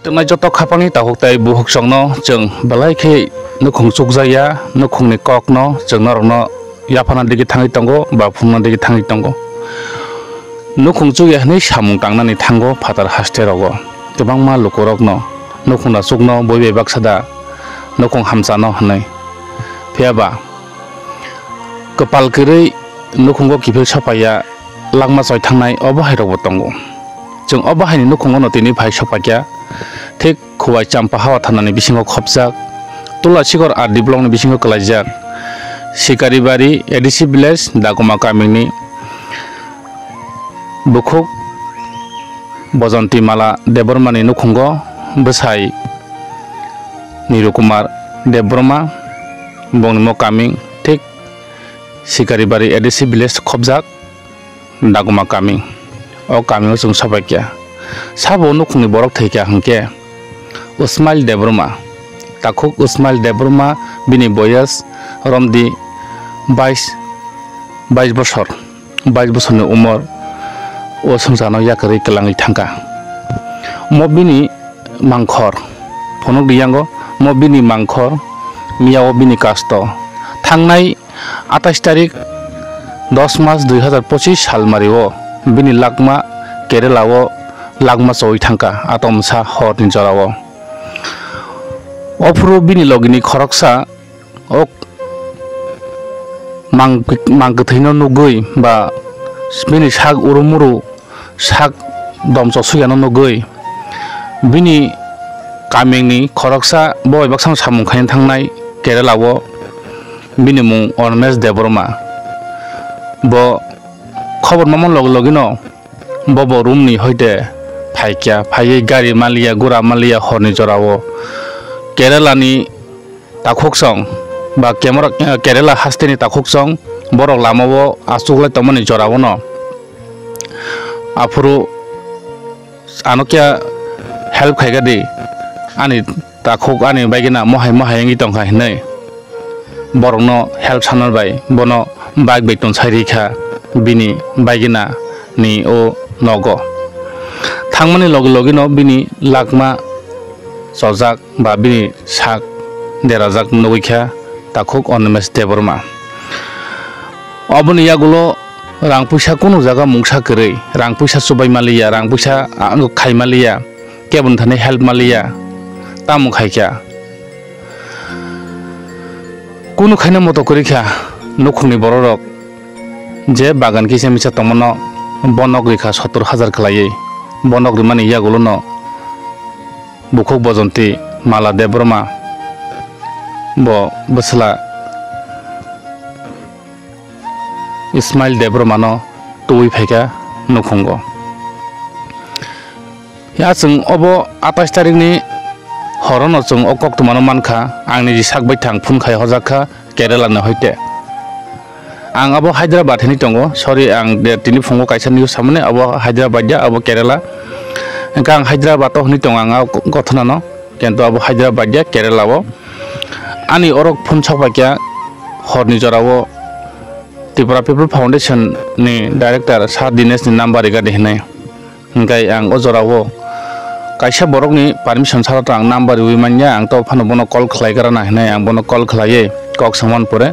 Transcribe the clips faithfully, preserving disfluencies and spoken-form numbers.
Tongnai joto khapangni takhuk tei bukhuk chwngno chwng belai khe nukhung chukjakya, nukhungni kokno chwng norokno yaphana digi thangwi tongo ba phunukna digi thangwi tongo. Nukhung chukya hwnwi samung tangnani thango phatar haste rogo kwbangma lukurokno nukhung da chukno bui bai baksa da nukhung hamchano hwnwi. Phiyaba kwpal kwrwi nukhungo kiphil sopaiya langma choi thangnai obo hai rokbo tongo. Chwng obo haini nukhungo no tini phai sopaikya. Thik Khowai Champa Hawa thanani bisingo khopjak, Tulasikor R D block ni bisingo kwlaijak, Sikaribari A D C village Dagoma kamini bukhuk Bojonti Mala Debbarmani nukhungo bwsai Niru Kumar Debbarma, bongni mo kaming thik Sikaribari A D C village khopjak. Dagoma kami. O kamio chwng sopaikya. Sabo nukhungni borok thwikha hwnkhe Usmail Debbarma. Takhuk Usmail Debbarma bini boyas romdi bais, bais bosor. Bais bosorni umor o swngcharno yakarwi kwlangwi thangkha. Mo bini mangkhor. Phunukdi yango mo bini mangkhor, miyao bini kasto. Thangnai atais tarik dos mas dui hazar pochis salmario bini lakma Kerala o lakma chowi thangkha atomsa horni jorao. Ophuru bini logini khoroksa o mang, mang kwthwino nugwi ba bini sak urumuru sak domchok suyano nugwi bini kamingni khoroksa bo bai baksa samung khaina thangnai Kerala o bini mung Ormes Debbarma. Bo khobor mamo logi logino bo bo room ni hoite phaikya, phaiwi gari maliya, gura maliya horni jorao Kerala ni takhuk song ba kemoro, eh, Kerala hasteni takhuk song borok lamao achuklai tongmani jorao no. Aphuru ano kya help khaikha di, ani takhuk ani baigina mohai mohai wngwi tongkha hinwi borokno help sanai bai bono bike bektong sai rikha bini baigina ni o nogo. Thangmani logi logino bini lakma chojak ba bini sak derajak nugwi kha takhuk Animesh Debbarma. Oboni yagulo rang puisa kunu jaga mungsa kwrwi, rang puisa chubai maliya, rang puisa, ah, khai maliya, keboni thani help maliya, tamo khai kha. Kunu khaina moto kwrwi kha nukhungni bororok je bagan kisa misa tongmano bonok rikha sottor hajar khwlaiwi, bonok rimani yagulono bukhuk Bojonti Mala Debbarma bo bwsla Ismail Debbarmano tubui phaikha nukhungo. Ya chwng obo atais tarikni horono chwng o koktwmano mankha, ang niji sak baithang phone khai hojakha Kerala ni hoite. Ang abo Hyderabad hinwi tongo, sorry, ang de tini phungo kaisa news samani abo Hyderabad ya, abo Kerala. Hwnkhe ang Hyderabad o hinwi tongo, ang a gothanano, kintu abo Hyderabad ya, Kerala o. Ani orok phone sokpaikha horni jorao Tripura People Foundation ni director Sir Dinesh ni number rigadi hinwi. Hwnkhe ang o jorao kaisa borokni permission salo to ang number riwi manya, ang to phano bono call khlai gra na hinwi ang bono call khlaiwi kok swngmani pore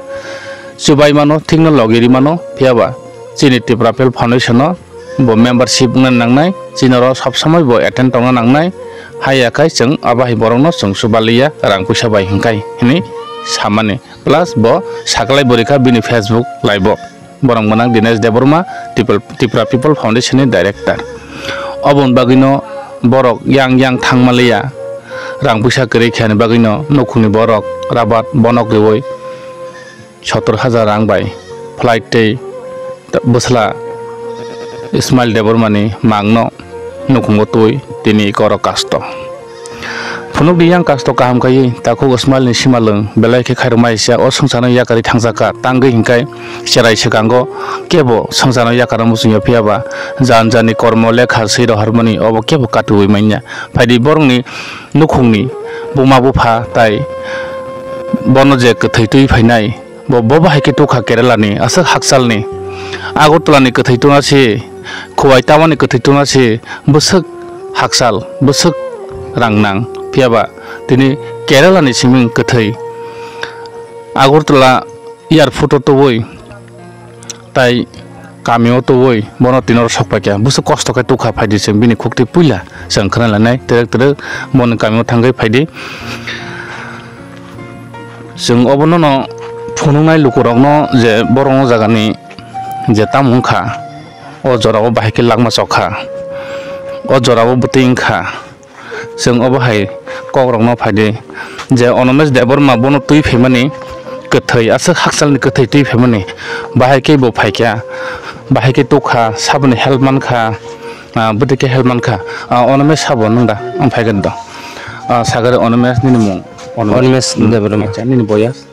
chubai mano, thikno logi ri mano, phiyaba chini Tripura People Foundation no bo membership wngna nangnai, chini oro sob somoi bo attend tongna nangnai, haiya khai chwng abo hai borokno chwng chuba liya rang puisa bai hwnkhe hinwi samani. Plus bo saklai bo rikha bini Facebook live o. Borok mwnang Dinesh Debbarma, Tripura, Tripura People Foundation ni director. Oboni bagwino borok yang yang thangma liya, rang puisa kwrwi khani bagwino nukhungni borok rabat bonok riwi sottor hajar rang bai flight tei bwsla Ismail Debbarmani mangno nukhungo twi tini iko oro kasto. Phunukdi yang kasto kaham khaiwi takhuk Ismailni simalwng belai khe khairokma sia o swngcharno yakarwi thangjakha, tangwi hinkhai cherai swkango kebo swngcharno yakarna muchungya, phiyaba jan jani kormo lekha swi rohormani obo kebo katuwi manya. Phaidi borokni nukhungni buma bupha tai bono je kwthwi twi phainai, bo, bo bahai khe tukha Kerala ni aswk hakchal ni. Agartala ni kwthwi tungna se, Khowai Tawa ni kwthwi tungna se, bwswk hakchal, bwswk rang nang, phiya ba tini Kerala ni siming kwthwi Agartala airport o tubui tai kami o tubui bono tini oro sok paikha. Buso kosto khe tukha, phaidi chwng bini khukti puila chwng khna lanai, terek terek boni kami o thangwi phaidi. Chwng obono no phunuknai lukurokno je borokno jagani je tamo wngkha, o jorao bahai khe langma chokha, o jorao bwtwi wngkha. Chwng obo hai kokrokno phaidi je Onomesh Debbarma bono twi phaimani kwthwi, aswk hakchalni kwthwi twi phaimani, bahai khe bo phaikha, bahai khe tukha, saboni help mankha, ah, bwtwi khe help mankha. Ah, Onomesh sabo nwng da? Ang phaikha da. Ah, sagare Onomesh nini mung? Onomesh. Onomesh Hmm. Debbarma. Acha, nini boyas?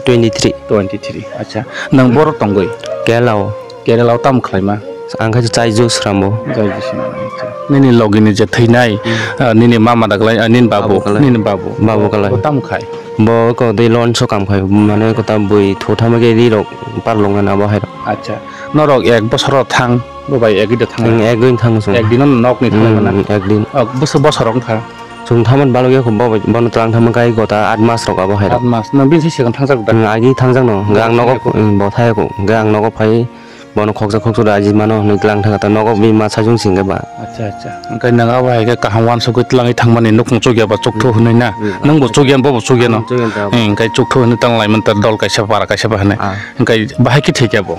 Twenty three. Twenty three. Acha. Nang borok tongoi? Kerala o. Kerala o tamo khlaima? Ang khe chai juice rambo. Chai juice rambo, acha. Nini logi ni je thwinai, Hmm. ah, nini mama da kalai, ah, nini babu, Babu kalai. Nini babu. Babu kalai. Bo tamo khai? Bo ko dei loan so kam khai, mane ko ta bui thu thama khe ri rok par long na bo hai rok. Acha. Norok ek bosoro thang, bo bai ek ida thang. Hmm, ek din thang sung. Ek din nok ni thang Hmm, na. Ek din. Oh, bosor bosor wng kha. Chwng thaman balok ya kho, bo bai, bono twlang thaman kai gota aat mas rok abo hai rok. Aat mas. Nang bini se second thangjak da? Hmm, agi thangjak no. Hwnkhe ang nogo, thaya kho. Hmm, bo thaya kho. Hwnkhe ang nogo phai, bono khoksa khoksa da aji mano hwnwi twlang thangkha ta nogo bini ma sajung singkhe ba. Acha, acha. Hwnkhe nang abo hai khe kaham uansukgwi twlangwi thangmani nukhung chukya ba chukthu hwnwi na? Hmm. Nwng bo chukya, bo bo chukya no? Chukya ta. Hmm, hwnkhe chukthu hwnwi tang lai man ta dol kaisa para kaisa ba hwnwi. Ah. Hwnkhe bahai khe thwikya bo?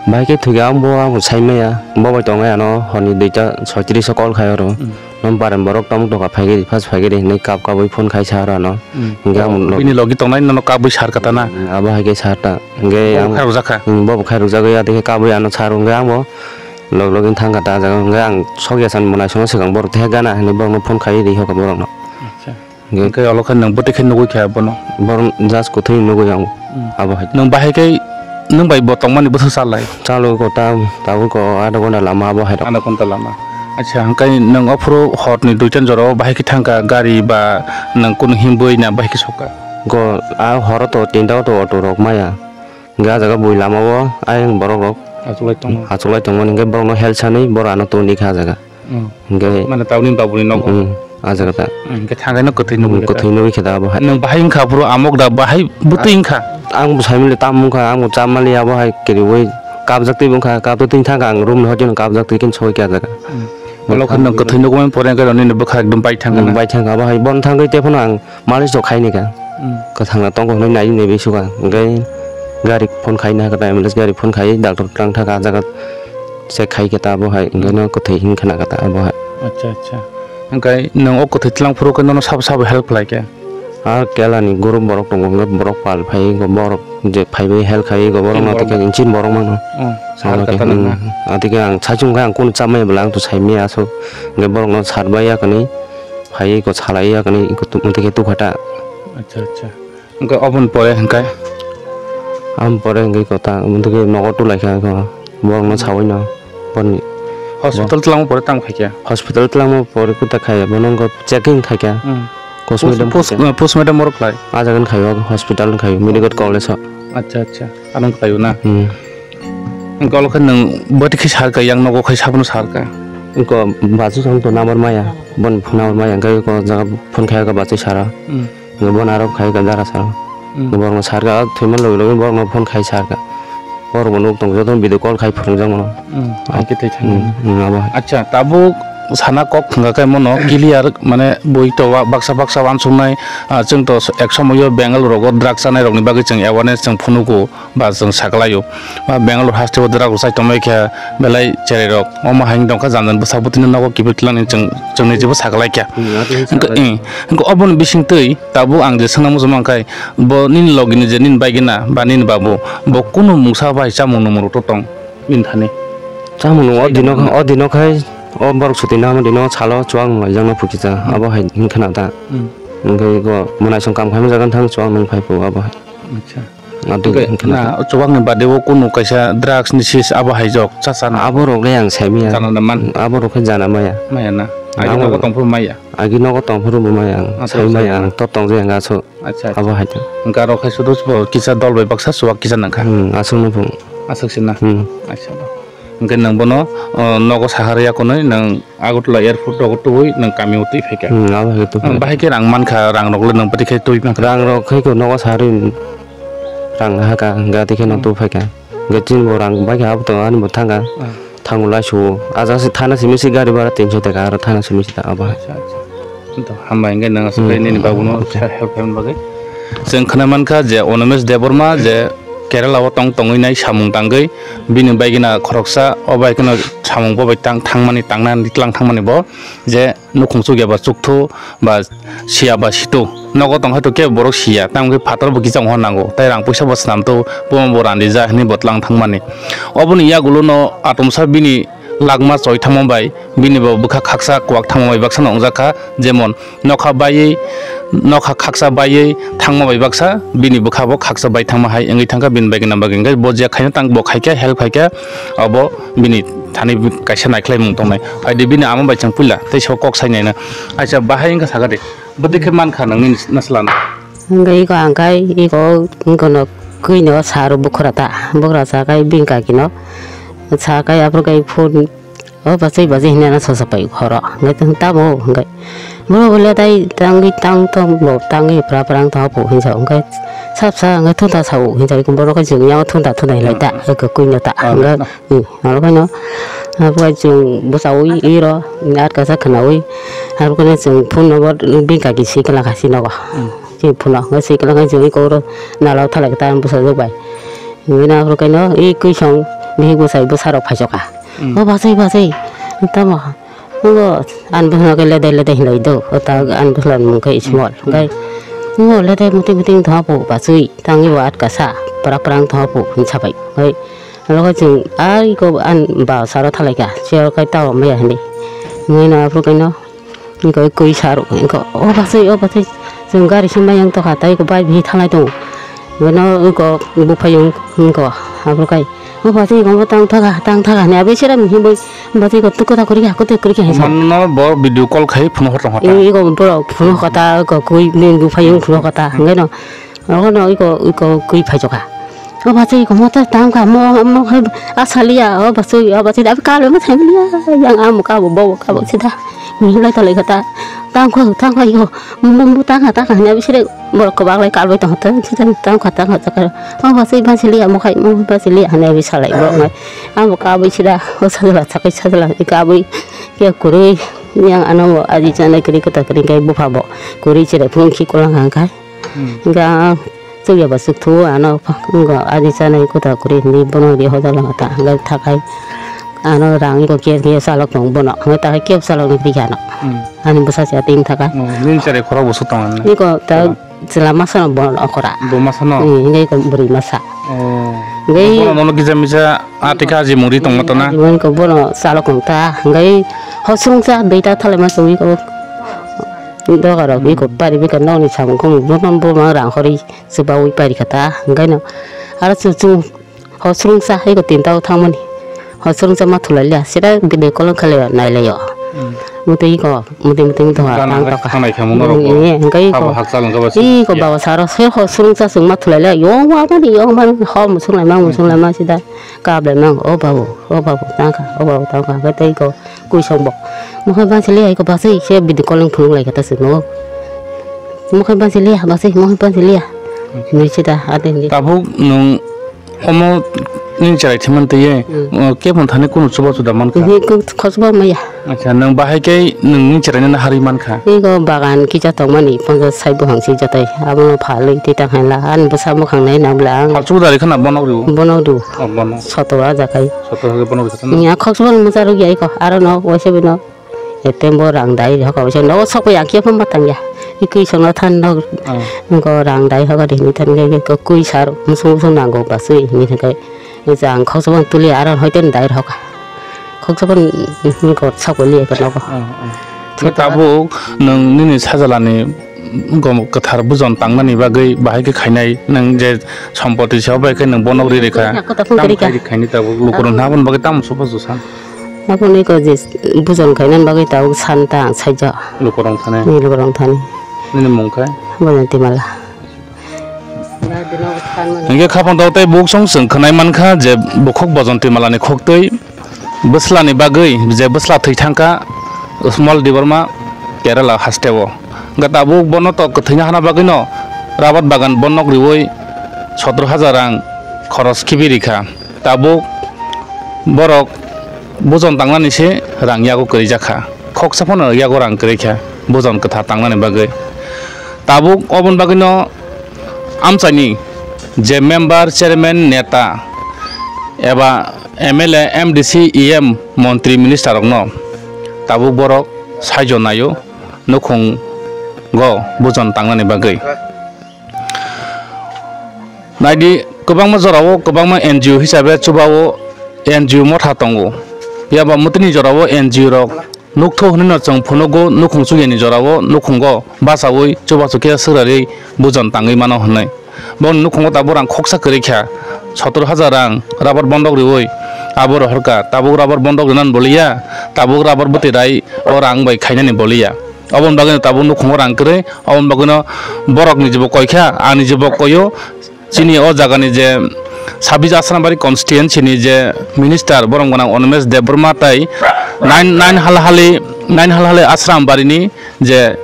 Bahai khe thwikya ang bo, ang bo sai maya. Bo bai tongnai ano horni duita soitris o call khai oro. Hmm. Nang barem borok tamo doka phaikhe di, first phaikhe di hinwi kap kabui phone khai sa aro ano. Hmm. Hingke ang Oh, bini logi tongnai nono kabui sar kata na? Hmm, abo hai khe sar ta. Hingke Bo ang khai rwjak kha? Hmm, bo khai rwjak ya, dekhe kabui ano sar hingke ang bo log login thang kata jaga hingke ang sok ya san monai songo swkang borok teha gana hinwi borokno phone khai ri hoka borokno. Acha. Hingke Hingke olo khe nwng bwtwi khe nugui kha bono? Borok just kwthwi nugui ang Hmm. abo hai. Nwng bahai khe nwng bai bo tongmani bwswk salai? Chalo ko tam, tabuk ko adha ghonta lama abo hai rok. Adha ghonta lama. Acha, hwnkhe nwng ophuru horni duitan jorao bahai khe thangkha, gari ba nwng kunu himbui na bahai khe sokha? Go, a horo to tinta auto, auto rok maya. Hwnkhe a jaga bui lama o ayang borok rok Achuklai tongo. Achuklai tongmani hwnkhe borok no help sanwi borok ano toni kha a jaga. Hmm. Hwnkhe Mane tauni babuni nogo? Hmm, a jaga ta. Hmm, hwnkhe thangkhe no kwthwi nugwi khe ta? Kwthwi nugwi khe ta abo hai. Nwng bahai wngkha phuru amok da bahai bwtwi wngkha? Ang bo saimili tam wngkha, ang bo chamali abo hai kiriwi kapjak twi wngkha, kapjak twi thangkha ang room ni hoiteno kapjak twi khe soi khe a jaga. Hmm. Olo khe nwng kwthwi nugwi pore hwnkhe nini bwkha ekdom bai thangkha na? Hmm, bai thangkha abo hai. Bon thangwi tephano ang Malis rok khaini ka. Hmm. Kwthang na tongo hwnwi nai nai bisuka. Hwnkhe gari phone khaina hakhe ambulance gari phone khai doctor twlang thaka ah jaga check khai khe ta abo hai. Hwnkhe Hmm. no kwthwi hwn khna kha ta abo hai. Acha, acha. Hwnkhe nwng o kwthwi twlang phuru khe nono sabo sabo help khlai khe? Ah, Kerala ni group borok tongo, hwnkhe borok pal phai, borok je phaiwi help khai, borok Chini no borok tei khe chini borok mano. Oh, sar Abo khe, kata nang na? Hmm, ati khe ang saichung khe ang kunu chamaya bwla ang to saimaya aswk. Hwnkhe borok no sar bai ya kani. Phai eko salai ya kani eko tu-, tei khe tukha ta. Acha, acha. Hwnkhe oboni pore hwnkhe? Aboni pore hwnkhe eko ta, omo tei khe nogo tulai kha eko. Borok no sawi no. Boni. Hospital twlangma pore tamo khai khe? Hospital twlangma pore kuta khai, bono wngkha checking khai kha. Hmm. Postmortem Post-, khai kha. Postmortem oro khlai? Ah jaga khai o, hospital khai o, medical college o. Acha, acha. Ano khlai o na? Hmm. Hwnkhe olo khe nwng bwtwi khe sar kha, yang nogo khai sabono sar kha? Eko bachu song to number maya, bon number maya, hwnkhe eko jaga phone khai kha bachu sara. Hmm. Hwnkhe bon aro khai kha jara sara. Hmm. Borokno sar kha, thwima logi logi borokno phone khai sar kha. Borokbo nuk tongo, jotono video call khai phunukjak mano. Hmm. Hai khe thai thang. Hmm, hmm, abo hai. Acha, tabuk sana kok thwngkha khe mono clear, mane bui to wa-, baksa baksa wansuknai, ah, chwng to ek somoyo Bengaluru rogo drug chanai rokni bagwi chwng awareness chwng phunugo. Ba chwng saklaio. Ba Bangalore haste o drug rok chai tongmai khe belai cherai rok. Omo hai wng tongkha jang jang bwsa bwtwi no nogo kiphil twlangni chwng, chwng ni jebo saklai kha. Hmm, ati Hwnkhe, saklai. Hmm, hwnkhe oboni bising twi tabuk ang je swngna muchung mankha bo nini logi ni je nini bai gina ba nini babu bo kunu mungsa bai chamung nungmung rok to tong bini thani. Chamung nung o dino, o dino khai o borok suti nang dino salo chuwak nung laijak no phuki cha abo hai wngkha na ta. Hmm. Hwnkhe bo mwnaisong kam khaima jaga thang chuwak nung phai phu abo hai. Acha. Abo Hwnkhe, hwnkhe na, na. Chubakni bade o kunu kaisa drugs ni sis abo hai jok, cha cha na. Abo rok le ang sai maya. Jana na man? Abo rok khe jana maya. Maya na? Agi Abo nogo tong phuru maya? Agi nogo tong phuru bo maya ang. Acha, sai acha. Maya ang, to tong je ang aso. Acha, acha. Abo hai to. Hwnkhe aro khai sudu bo kisa dol bai baksa chubak kisa nangkha. Hmm, aswk no phung. Aswk se na? Hmm. Acha. Hwnkhe nwng bono, o, nogo saharwi yakunwi nwng Agartala airport rogo tubui nwng kamio twi phaikha. Hmm, abo hai twi Nwng phaikha. Bahai khe rang mankha, rang rok le nwng bwtwi khe twi mankha. Rang rok khai ko nogo saharwi rang haka, hwnkhe twi khe no Hmm. twi phaikha. Hwnkhe chini bo rang bai kha abo to ani bo thangkha. Hmm. Thango lai su, aja se thana simi se gari bara tinso taka aro thana simi se ta abo. Acha, acha. To hambai hwnkhe nwng aswk khe Hmm. nini babuno Okay. sa help khaimani bagwi. Chwng khwnai mankha je Animesh Debbarma je Kerala o tong tongwi nai samung tangwi bini baigina khoroksa o bai kheno samung bo bai tang thangmani tangna tlang thangmani bo je nukhung chukya ba chukthu ba siya ba situ nogo tong hai to kebo borok siya tamo khe phatar bo kisa wngna nango tai rang puisa bo swnam to bo bo randi ja hinwi bo tlang thangmani oboni yagulo no atomsa bini Lakma choi thangma bai bini bo bwkha khaksa kwak thangma bai baksa no wngjak kha, jemon nokha baiwi, nokha khaksa baiwi thangma bai baksa bini bwkha bo khaksa bai thangma hai wngwi thangkha, bini bai gana bagwi hwnkhe bo je khaina tang bo khaikha help khaikha abo bini thani kaisa naikhlaimung tongnai. Phaidi bini ama bai chwng puila tei sabo kok sai naina. Aisa bahai wngkha sakha de, bwtwi khe mankha nangni naslano. Hwnkhe iko ang khai iko wngkha no kwino sa rw bukhra ta, bukhra sa khai bini kaki no sa khai aphuru khai phone o bachai bachai hinwi ano sosa pai horo hwnkhe tamo hwnkhe borok bo le tai tangwi tang tong bo tangwi pra pra wng tongkha po hinwi sa hwnkhe sap sa hwnkhe thunta sa o hinwi sa borok khe chwng yang thunta thunta hinlai ta eko kwino ta hwnkhe. Hmm, aro khaino, abo hai chwng bwchaui iro, ar kasa khwnaui, aro khaino chwng phone number bini kaki swi kwlangkha chini nogo. Hmm. Chini phone o hwnkhai swi kwlangkha chwng iko oro nalao thalai khe ta bwsajwk bai. Hwnkheno aro khaino i kwisong bihik bwsai bwsarok phaichokha. Hmm. O bachai bachai, tamo, Abo ani bwsano khe ledai ledai hinlai do, o ta ani bwsano mung khe Ismol. Hwnkhe, o ledai muti muti wng tongha po bachwi, tangwi bo atka sa, prak prak wng tongha po hinwi sabai. Hwnkhe, aro khe chwng, a iko ani ba saro thalaikha, chair khai tao maya hinwi. Hwnkheno aphuru khaino, iko kwi saro, iko, o bachwi, o bachwi, chwng gari se maya wng tongkha, tei iko bike bihik thanglai tongo. Hwnkheno iko buphai wng, iko, aphuru khai. O bachwi iko tang thaka, tang thaka hinwi abo sira mihimwi bachwi iko tuk kwta kwrwi kha, kwtwi kwrwi kha hinwi sa. Mano bo video call khai phunukha tongkha ta. Iko borok phunukha ta, iko kwi bini buphai wng phunukha ta. Hwnkhe no, obo no iko, iko kwi phaichokha. O bachwi iko moto tang kha, mo, mo hai asaliya, o bachwi, o bachwi abo kalbema thaimani ya, yang amo kabo, bo kabo sida. Mihimlai tolai kha ta. Tang kha, tang kha iko, mo, mo tang kha, tang kha hinwi abo sira Borok kwbang lai kalbai tongtho, tang kha, tang kha, tang kha. Omo bachwi bachiliya, mo khai, mo bachiliya, hinwi salai borok nai. Abo kabui sida, o sajla, sakai sajla, kabui, khe kwrwi, yang ano bo aji chanai kwrwi kwta kwrwi khe bupha bo. Kwrwi chwrai phung khi kwlang kha khai. Hmm. Ga chukya ba chuk thu ano, aji chanai kwta kwrwi hinwi bono ri hoda lang ta, ga thakai. Ano rang iko khe khe salok tong bono, hwnwi ta khe kebo salok ni phikha no. Hmm. Ani bwsa se twi thaka. Oh, nini chwrai khorok bo sotong ano. Iko ta Chwla masa no bo okora. Bo masa no? Ee, hingke ko bwrwi masa. Oh. Hingke bono nono kisa misa atika aji muri tongma tona? Aji muri ko bono salo kong ta, hingke hosrung sa dui ta thalai ma sui ko. Doga rok iko pari bika nokni samung kung bono bo ma rang hori chubaui pari kha ta, hingke no aro chwng chwng Hosrung sa hai ko tinta o thangmani. Hosrung sa ma thulai liya, sida bini kolong khalai o, nai lai o. Hmm. Mutui ko, mutui mutui mutui ha, Gana tang hai toka. Khanai khamu norok bo. Ee, hingke iko. Abo hakchal hingke ba si. Iko baba saro, se hosrung sa sung ma thulai liya, yong wa mani, yong mani, ho musung lai ma, musung lai ma sida. Kap lai ma, o babu, o babu, tang kha, o babu, tang kha, hingke tei iko. Kwisong bo. Mohai bachili hai ko bachwi se video calling phunuk lai kha ta chwngno. Mohai bachili ha bachwi, mohai bachili ha. Hinwi se da, ade hinwi. Tabuk nwng omo nini chwrai thwimani twi, Hmm. o, kebo thani kunu chuba chuda man kha? Hinwi kok-, khosba maya. Acha, nwng bahai khe nwng nini chwraino harwi man kha? Ego bagan kisa tongmani, ponchas sai buphang si joto. Abono phalwi twi ta khainla. Ani bwsa mwkhang nai nabla ang. Phalchuk dari khana bono rw? Bono rw. Oh, bono. Soto aja kai. Soto hwnkhe bono rw khana? Nya khosba mwcha rw ya iko. Aro no waisa bino. Etem bo rang dai hoka waisa no sok ya khe pha matang ya. Ikwi sono than no. Oh. Ngo rang dai hoka de ni than ge ko kui sar musung musung nango basui ni than kai. Jang khosba tuli aro hoite dai hoka. Khoksa phano, hmm, kok sakoli ya khe nogo. Oh, oh. Khe tabuk nwng nini sajalani gom-, kwthar bujon tangmani bagwi bahai khe khainai, nwng je sompoti se bai khe nwng bono ri rikha. Kwthar phano tamo khe rikha. Khairi khaini tabuk lukurok hwnaboni bagwi tamo subo jusan. Aboni ko je bujon khainani bagwi tabuk san ta ang saija. Lukurok thani. Ni lukurok thani. Nini mung khe? Bojonti Mala. Hingke khapang tei buksong chwng khwnai mankha je bukhuk Bojonti Malani khoktwi Bwslani bagwi je bwsla thwi thangkha Small Debbarma Kerala hasteo. Hwnkhe tabuk bono to kwthwina hana bagwino rabar bagan bondok riwi sotro hajar rang khoros khibi rikha. Tabuk borok bujon tangnani se rang yago kwrwi jakha. Khoksa phano yago rang kwrwi kha bujon kwthar tangnani bagwi. Tabuk oboni bagwino amchaini je member, chairman, neta eba M L A, M D C, E M, montri, minister rokno tabuk borok saijo naio nukhungo bujon tangnani bagwi. Naidi, kwbangma jorao kwbangma N G O hisabe chubao N G O motha tongo. Phiya ba mwtwini jorao N G O rok nukthok hwnwi no chwng phunugo, nukhung chugyani jorao nukhungo bachaui chubachu khe swrwrwi bujon tangwi mano hwnwi. Boni nukhungo tabuk rang khoksa kwrwi kha, sottor hajar rang rabar bondok riui abo rohorkha, tabuk rabar bondok rinani boliya, tabuk rabar bwtwi rai o rang bai khainani boliya. Oboni bagwino tabuk nukhungo rang kwrwi, oboni bagwino borokni jebo koi kha, ani jebo koio, chini o jagani je sabis Asrambari constituency ni je minister borom gwnang Animesh Debbarma tai nine, nine halhali, nine halhali Asrambarini je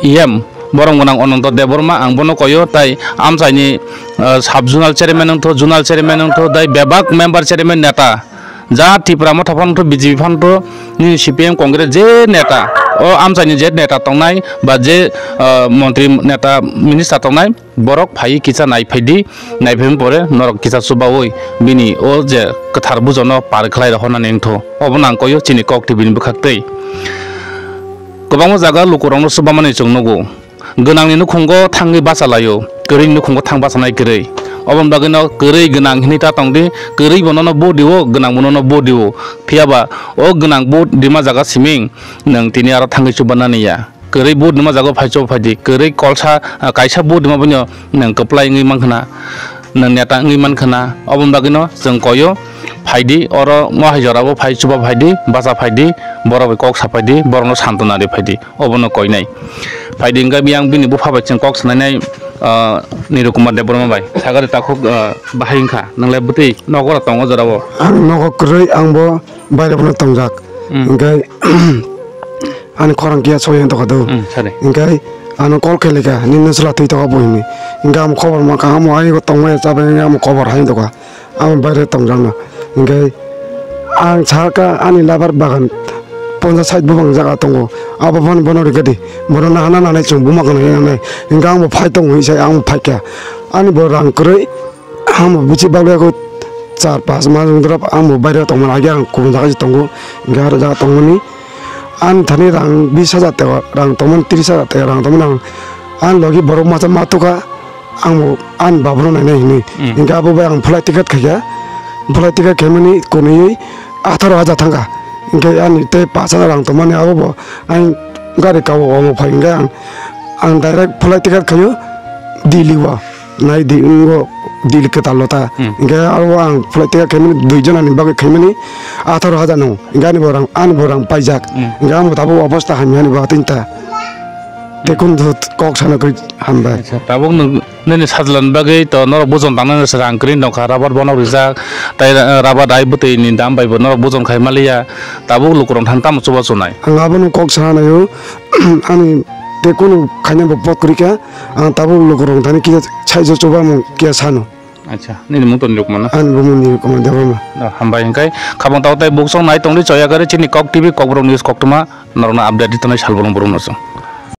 E M borom gwnang Ananto Debbarma, ang bono koio, tai amchaini, ah, sub zonal chairman wngtho, zonal chairman wngtho, tai bebak member, chairman, neta ja Tipra Motha phano wngtho, B J P phano wngtho, nini C P M Congress je neta, o amchaini je neta tongnai ba je, ah, montri neta minister tongnai, borok phai kisa nai phaidi, nai phaima pore norok kisa chubaui bini o je kwthar bujono par khlai rw hwnani wngtho. Obono ang koio chini Kok T V ni bwkhak twi. Kwbangma jaga lukurokno chubamani chwng nugo. Gwnangni nukhungo thangwi bacha laio, kwrwini nukhungo thang bachanai kwrwi. Oboni bagwino kwrwi gwnang hinwi ta tongdi, kwrwi bo nono vote dio, gwnang bo nono vote dio. Phiya ba o gwnang vote rima jaga siming nwng tini aro thangwi chubanani ya. Kwrwi vote rima jaga phai chuba phaidi, kwrwi kolsa, ah, kaisa vote rima bono nwng kwplai wngwi mankha na, nwng neta wngwi mankha na. Oboni bagwino chwng koio, phaidi, oro mohai jorao phai chuba phaidi, bacha phaidi, borok bai kok sa phaidi, borokno santona ri phaidi. Obono koinai. Phaidi hwnkhe biyang bini bupha bai chwng kok sanainai, ah, Niru Kumar Debbarma bai. Sagari takhuk, ah, bahai wngkha. Nwngle bwtwi nogo tongo jorao. Ang nogo kwrwi, ang bo baire bono tongjak. Hmm. Hwnkhe ani khorang kiya soi wng tongkha do. Hmm, sari. Hwnkhe ano call khailika, nini chwla twi tongkha bo hinwi. Hwnkhe ang khobor mankha, amo ayego tongmani chabai wngkha, amo khobor hai wng tongkha. Amo baire tongjakno. Hwnkhe ang sakha ani labar bagan ponchas sait bubang jaga tongo. Abo phano bono rikha di. Bono nahana nanai chwng buma gwnang nanai. Hwnkhe ang bo phai tongo hinwi sai ang bo phaikha. Ani bo rang kwrwi. Ang bo bithi bagwi eko char pas mas wng drop ang bo baire tongmani age ang kubun jaga se tongo. Hwnkhe aro jaga tongmani. Ani thani rang bis hajar teka rang tongmani, tris hajar teka rang tongmani ang. Ani logi borok masa ma tukha. Ang bo ani babono nainai hinwi. Hmm. Hwnkhe abo bai ang flight ticket khaikha. Flight ticket khaimani kwnwi atharo hajar thangkha. Hwnkhe ani tei pash hajar rang tongmani abo bo ang gari kao omo phai hwnkhe ang, ang direct flight ticket khaio Delhi o. Nai di, ngo Delhi kwtal lo ta. Hmm. Hwnkhe abo ang flight ticket khaimani dui jonani bagwi khaimani atharo hajar no. Hwnkhe ani bo rang, ani bo rang paijak. Hmm. Hwnkhe ang bo tabuk obosta hamya ni bo atwng ta. Tei kunu kok sana kwrwi hambai. Acha, tabuk nwng nini sajlani bagwi to norok bujon tangnani se rang kwrwi nokha, rabar bonok rijak, tei ra-, rabar dai bwtwi ni dam bai bo norok bujon khai maliya, tabuk lukurok thani tamo chuba chunai? Ang abono kok sana naio, ani tei kunu khaina bo pot kwrwi kha, ang tabuk lukurok thani kisa saijo chuba mung kisa sano. Acha, nini mung to Nirukma na? Ani bumung Nirukma Debbarma. Oh, hambai hwnkhe, khabang tao tei buksong nai tongdi choya gari chini Kok T V, Kokborok News koktwma, norokno update di tongnai sal bolong borok no chwng.